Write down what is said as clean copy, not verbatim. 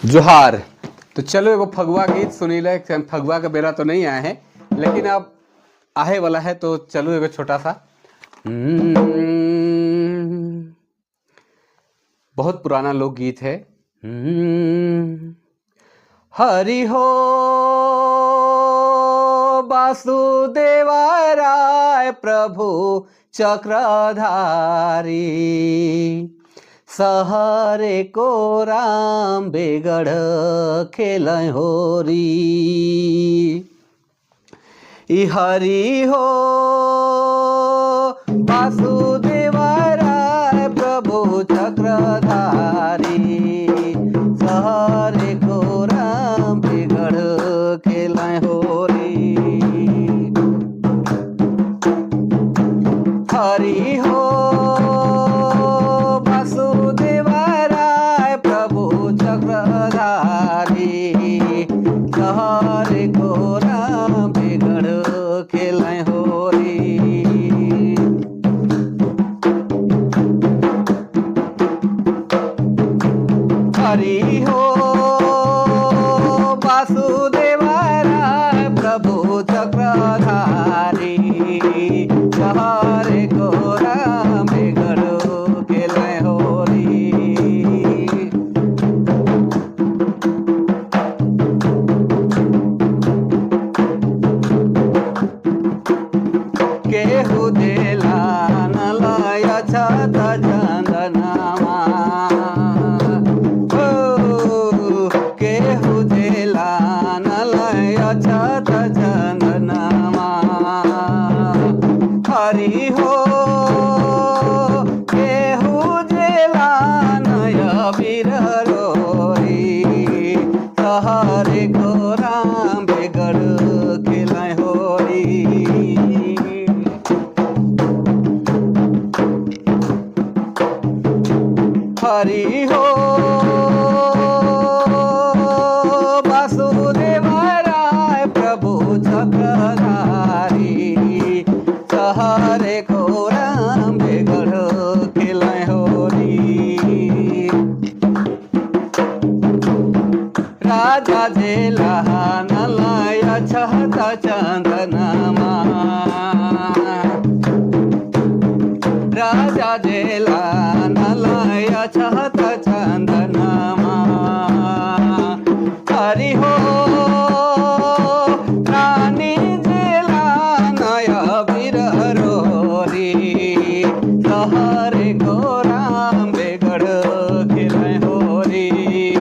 जोहार। तो चलो एगो फगुआ गीत सुनी ले। फगुआ का बेरा तो नहीं आया है, लेकिन अब आहे वाला है, तो चलो एगो छोटा सा। बहुत पुराना लोकगीत है। हरि हो वासुदेवा राय प्रभु चक्रधारी, सहरे को राम बेगढ़ खेल होरी। ई हरि हो वासुदेवा राय प्रभु चक्रधारी, सहरे को राम बेगढ़ खेल होरी। हरि हो वासुदेवा राय प्रभु चक्रधारी, सहरे को राम बेगढ़ खेल होरी। हरि हो वासुदेवा राय प्रभु चक्रधारी, सहरे को राम बेगढ़ खेल होरी। केहू देला नलय छत चंदनमा, ओ केहू देला नलय छत चंदनमा। हरि हो केहू देला नय बीर रोरी, सहरे को राम बेगढ़ खेल होरी। हरि हो वासुदेवा राय प्रभु चक्रधारी, सहरे को राम बेगढ़ खेल होरी। राजा जेला नलय छत चंदनमा, राजा जेला नलय छत